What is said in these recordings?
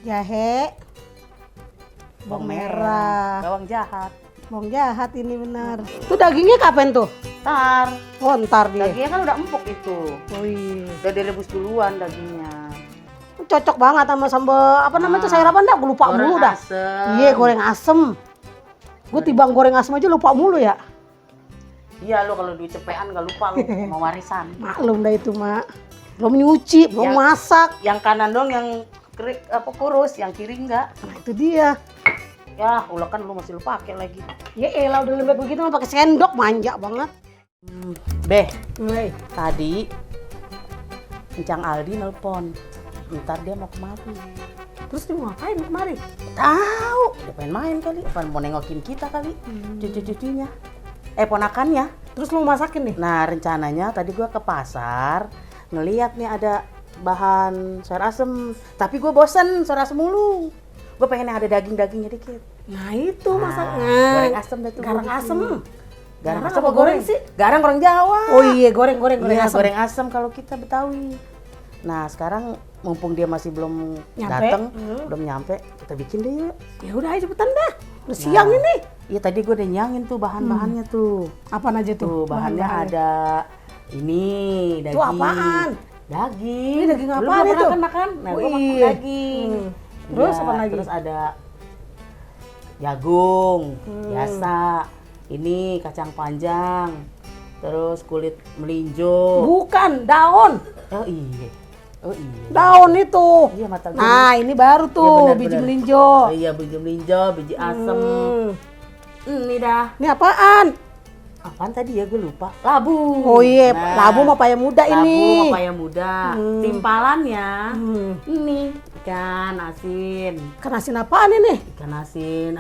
jahe, bawang merah, bawang jahat. bawang jahat ini benar. Itu dagingnya kapan tuh? Ntar, Oh ntar dia. dagingnya kan udah empuk itu. Oh iya. Udah direbus duluan dagingnya. Cocok banget sama sambal apa namanya tuh sayur apa enggak? Gue lupa mulu dah. Asem. Iya goreng asem. Gue tibang goreng asem aja lupa mulu ya. Iya lo kalau duit cepean gak lupa lo mau warisan. Maklum dah itu mak. Belum nyuci, belum masak. Yang kanan dong yang kurus, yang kiri enggak. Nah itu dia. Ya, ulekan lu masih lu pakai lagi. Ya elah udah lembek begitu mah pakai sendok manja banget. Beh, Mulai. tadi Encang Aldi nelpon. Ntar dia mau kemari. Terus dia mau ngapain kemari? Tahu, dia pengen main kali, apa mau nengokin kita kali, cucu-cucunya. Ponakannya. Terus lu masakin nih? Nah, rencananya tadi gua ke pasar, ngeliat nih ada bahan sayur asem. Tapi gua bosen sayur asem mulu. Gua pengen yang ada daging-dagingnya dikit. Nah itu masaknya. Goreng asem deh tuh. Garang asem. Garang Garang asem apa apa goreng goreng sih? Garang orang Jawa. Oh iya goreng Iya, asem. goreng asem kalau kita Betawi. Nah, sekarang mumpung dia masih belum Nyampe. datang, belum nyampe, kita bikin deh yuk. Ya udah ayo cepetan dah. Udah siang ini. Iya, tadi gue udah nyangin tuh bahan-bahannya tuh. Apaan aja Tuh, tuh? bahannya ada ini, daging. Itu apaan? Daging. Ini daging Lu apaan belum pernah itu? kan makan? Nah, gue Oh, makan iya. daging. Terus Iya, apa lagi? Terus ada jagung, biasa. Ini kacang panjang. Terus kulit melinjo. Bukan, daun. Oh iya. Oh iya. Daun itu. Iya, mata gue. Nah, ini baru tuh Iya, benar, biji benar. melinjo. Oh iya, biji melinjo, biji asem. Ini dah. Ini apaan? Apaan tadi ya, gue lupa. Labu. Oh iya, Nah, labu sama paya muda labu ini. pepaya muda. Timpalannya Hmm. ini ikan asin. Kan asin apaan ini? Ikan asin.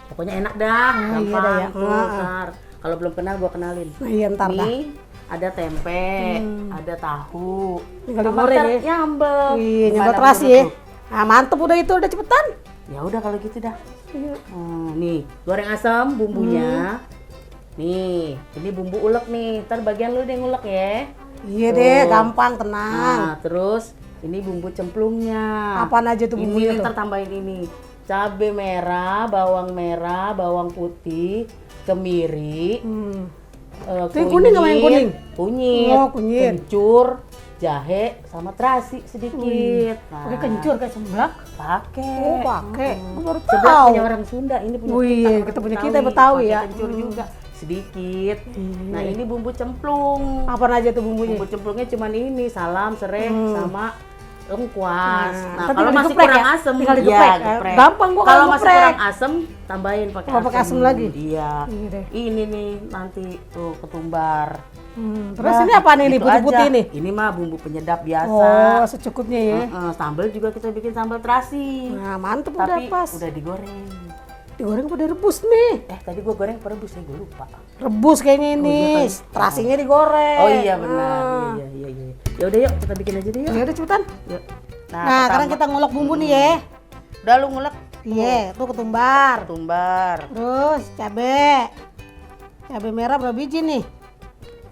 Pokoknya enak dah. iya Gampang dah ya. tuh, ntar. Kalau belum kenal gue kenalin. Nah, iya ntar dah. Nih ada tempe, ada tahu. Tinggal Sama digoreng ya. nyambel. Iya, Di nyambel padang terasi dulu ya. tuh. Nah, mantep udah itu, udah cepetan. Ya udah kalau gitu dah. Iya. Nih, goreng asam bumbunya. Nih, ini bumbu ulek nih. Ntar bagian lu deh ngulek ya. Iya Tuh. deh, gampang, tenang. Nah, terus ini bumbu cemplungnya. Apaan aja tuh bumbunya Ini tuh? ntar tambahin ini. Cabai merah, bawang putih, kemiri, Itu yang kuning apa yang kuning? Kunyit, Oh, kunyit. kencur, jahe, sama terasi sedikit. Nah, Pakai kencur kayak seblak? pakai. Oh, pakai. Gue baru Sebelah tahu. punya orang Sunda, ini punya Oh iya, orang kita punya kita Betawi pakai ya. Kencur juga sedikit. Nah, ini bumbu cemplung. Apaan aja tuh bumbunya? Bumbu cemplungnya cuman ini, salam, serai, sama lengkuas. Nah, ntar kalau tinggal masih digeprek kurang ya? asem, Tinggal iya, digeprek. geprek. Gampang gua Kalau kalau masih geprek. kurang asem, tambahin pakai Oh, pakai asem lagi? Iya. Iya deh. Ini nih nanti tuh ketumbar. Terus Nah, ini apaan ini gitu putih-putih aja. ini? Ini mah bumbu penyedap Oh, biasa. secukupnya ya. Sambal juga kita bikin sambal terasi. Nah, mantep udah Tapi pas. udah digoreng. Digoreng apa direbus nih? Tadi gua goreng perebus ya, gua lupa. Rebus kayaknya ini. iya kali. Terasinya digoreng. Oh iya benar. Iya. Ya udah yuk kita bikin aja deh yuk. Ya udah cepetan. Yuk. Nah, sekarang kita ngulek bumbu nih ya. Udah lu ngulek. Iya, tuh ketumbar. Tumbar. Terus cabe. Cabe merah berapa biji nih?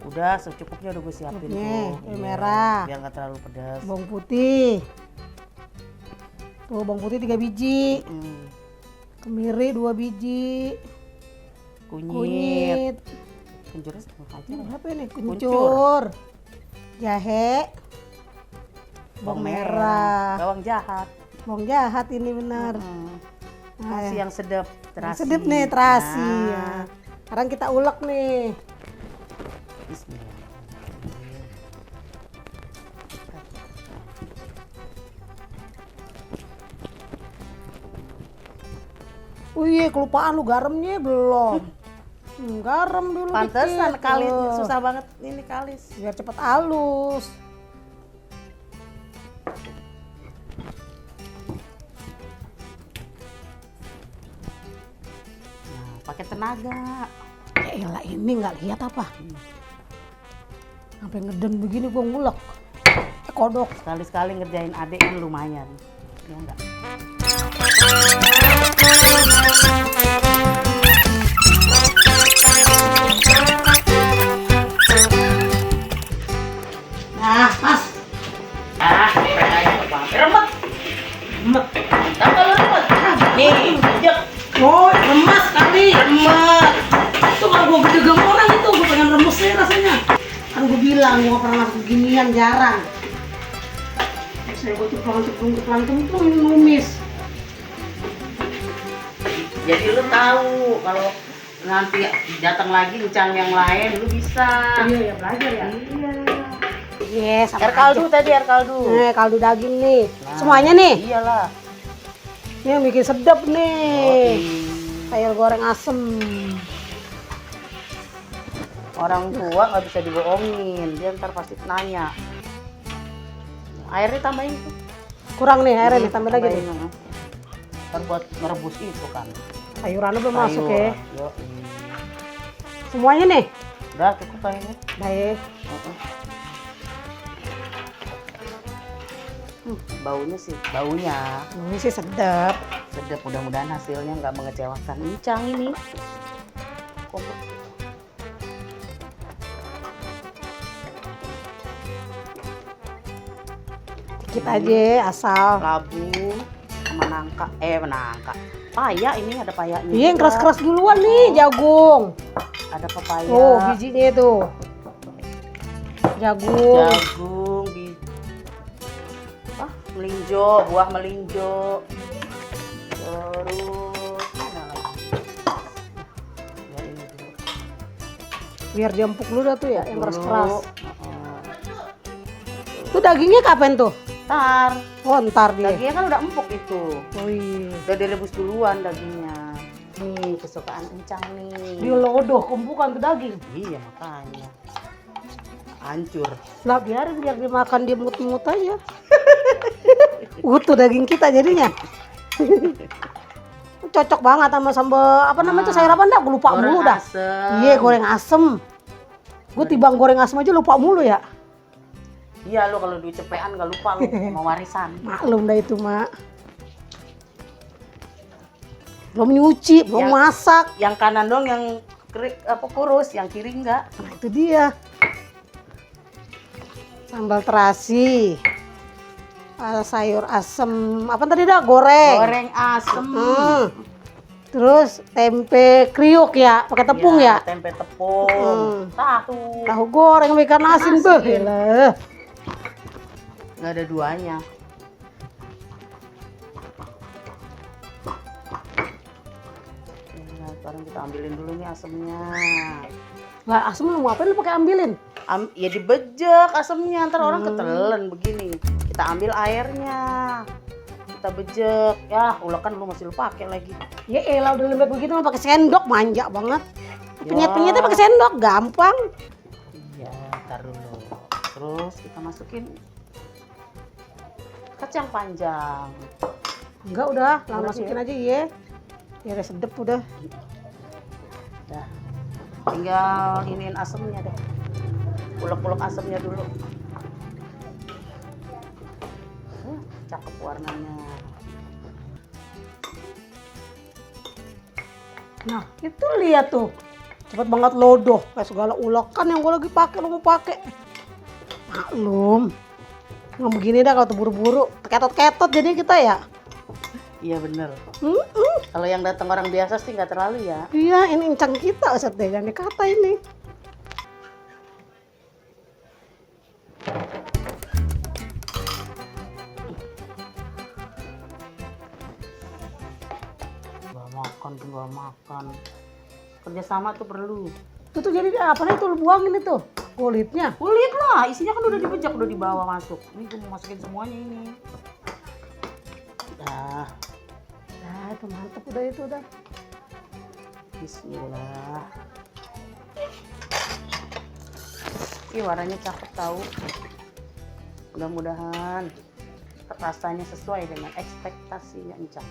Udah secukupnya udah gue siapin Nih, tuh. cabe merah. Biar nggak terlalu pedas. Bawang putih. Tuh bawang putih 3 biji. Kemiri 2 biji. Kunyit. Kunyit. Kencurnya setengah aja. Ini apa ini? Kuncur. Kencur. Jahe. Bawang merah. Bawang jahat. Bawang jahat ini benar. Terasi yang sedap. Terasi. Sedap nih terasi. Nah. Ya. Sekarang kita ulek nih. Bismillah. Wih, kelupaan lu garamnya belum. Garam dulu Pantesan dikit. kalis Tuh. susah banget ini kalis. Biar cepet halus. Nah, pakai tenaga. Ya elah, ini nggak lihat apa? Sampai ngeden begini gua ngulek. Kodok. Sekali-sekali ngerjain adik kan lumayan. Ya enggak? Nah, Mas. Remet. ayam jarang. Saya buat cuplang ini numis. Jadi lu tahu kalau nanti datang lagi encang yang lain lu bisa. Iya ya belajar ya. Iya. Yes, Air kaldu tadi, air kaldu. Kaldu daging nih. Nah, Semuanya nih. Iyalah. Ini yang bikin sedap nih. Oh, Sayur goreng asem. orang tua nggak bisa dibohongin, dia ntar pasti nanya. Airnya tambahin tuh. Kurang nih airnya nih, tambah lagi nih. Tambahin, ntar buat ngerebus itu kan. Sayurannya belum masuk ya. Yo, Semuanya nih. udah cukup kayaknya. Baik. Baunya sih, baunya Ini sih sedap. sedap. Mudah-mudahan hasilnya nggak mengecewakan. Encang ini. Komplit. Dikit aja asal. Labu sama nangka, menangka. Paya ini ada payanya. Iya, yang juga. keras-keras duluan nih, jagung. Ada pepaya. Oh, bijinya tuh. Jagung. Jagung, melinjo, buah melinjo. Terus mana lagi? Ya, ini dulu. Biar dia empuk dulu dah tuh ya, yang keras-keras. Heeh. Tuh dagingnya kapan tuh? Ntar, Oh, ntar dia. dagingnya kan udah empuk itu. Oh iya. Udah direbus duluan dagingnya. Nih, kesukaan encang nih. Dia lodoh, kumpukan tuh daging. Iya, makanya. Hancur. Lah biarin, biar dimakan dia mut-mut aja. Utuh daging kita jadinya. Cocok banget sama sambal apa namanya tuh sayur apa enggak? Gue lupa mulu dah. Asem. Iya, goreng asem. Gue tibang goreng asem aja lupa mulu ya. Iya, lu kalau duit cepean gak lupa lu mau warisan. Maklum dah itu, Mak. Belum nyuci, belum Yang- masak. Yang kanan dong yang kurus, yang kiri enggak. Nah, itu dia. Sambal terasi. Sayur asem, apa tadi dah? Goreng. Goreng asem. Terus tempe kriuk ya, pakai tepung ya. Tempe tepung. Tahu. Tahu goreng sama ikan asin tuh. Yalah. Nggak ada duanya. Nah, sekarang kita ambilin dulu nih asemnya. Lah asem lu mau ngapain lu pakai ambilin? Ya dibejek asemnya, ntar orang ketelan begini. Kita ambil airnya, kita bejek. Ya, ulekan lu masih lu pakai lagi. Ya elah udah lembek begitu mah pakai sendok, manja banget. Ya. Penyet-penyetnya pakai sendok, gampang. Iya, ntar dulu. Terus kita masukin kacang panjang. Enggak udah, lah Udah, masukin aja ya. Biar sedep udah. Dah. Tinggal iniin asemnya deh. Ulek-ulek asemnya dulu. Cakep warnanya. Nah, itu lihat tuh. Cepet banget lodoh. Kayak segala ulekan yang gue lagi pakai lu mau pakai. Maklum. Nggak begini dah kalau buru-buru. Ketot-ketot jadi kita ya. Iya bener. Kalau yang datang orang biasa sih nggak terlalu ya. Iya, ini encang kita Ustaz deh. Jangan dikata ini. Tinggal makan. Kerjasama tuh perlu. Itu tuh jadi apa nih tuh lu buangin itu kulitnya. Kulit lah, isinya kan udah dibejak, udah dibawa masuk. Ini gue mau masukin semuanya ini. Dah. Nah, itu mantep udah itu udah. Bismillah. Ih, warnanya cakep tahu. Mudah-mudahan rasanya sesuai dengan ekspektasinya Encang.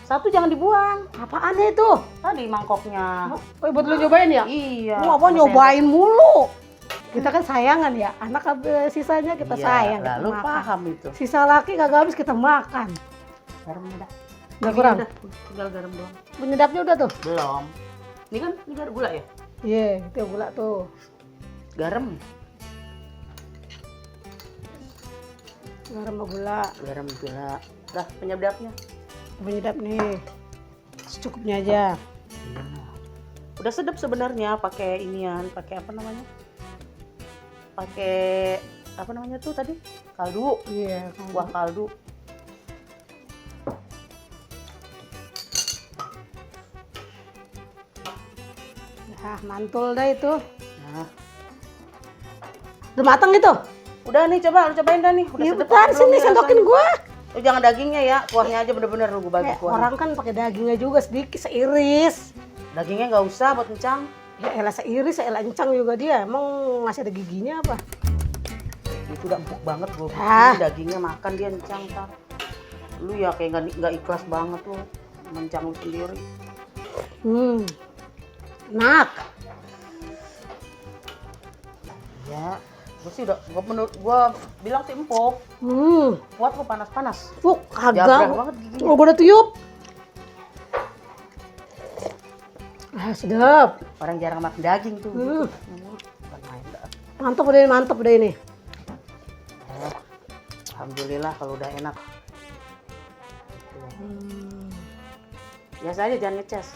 Satu jangan dibuang. Apaan itu? Tadi mangkoknya. Oh, buat lu nyobain ya? Iya. Lu apa nyobain mulu? Kita kan sayangan ya. Anak sisanya kita Iya, sayang. Kita lalu makan. paham itu. Sisa laki kagak habis kita makan. Garamnya dah. Udah kurang? Udah, tinggal garam doang. Penyedapnya udah tuh? Belum. Ini kan ini garam gula ya? Iya, itu gula tuh. Garam. Garam sama gula. Garam gula. Dah penyedapnya. Penyedap nih. Secukupnya aja. Iya. Udah sedap sebenarnya pakai inian, pakai apa namanya? Pakai apa namanya tuh tadi? Kaldu. Iya. Kuah kaldu. Nah, mantul dah itu. Nah, Udah matang itu? udah nih coba lu cobain dah nih. Udah Iya sedep bentar, apa belum sini nih sendokin rasanya? gua. Lu jangan dagingnya ya, kuahnya aja bener-bener lu bagi Eh, kuahnya. orang kan pakai dagingnya juga sedikit, seiris. Dagingnya nggak usah buat encang. Ya elah seiris, elah encang juga dia. Emang masih ada giginya apa? Itu udah empuk banget gua bikin, Ah. dagingnya makan dia encang tar. Lu ya kayak nggak ikhlas banget lu mencang lu sendiri. Enak. Ya, gua sih udah menurut gua bilang sih empuk. Kuat lu panas-panas. Kagak. Jabrah banget giginya. Oh, gua udah tiup. Ah, sedap. Orang jarang makan daging tuh. Hmm. Bukan main dah. Mantap udah ini. Eh, Alhamdulillah kalau udah enak. Biasa aja jangan ngeces.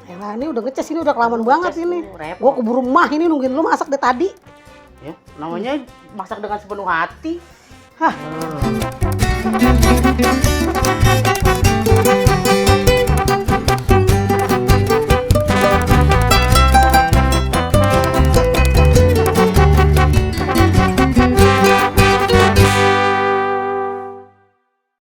Elah, ini udah ngecas, ini udah kelamaan banget Ngeces ini. tuh, repot. Gua keburu mah ini nungguin lu masak dari tadi. Ya, namanya masak dengan sepenuh hati. Hah.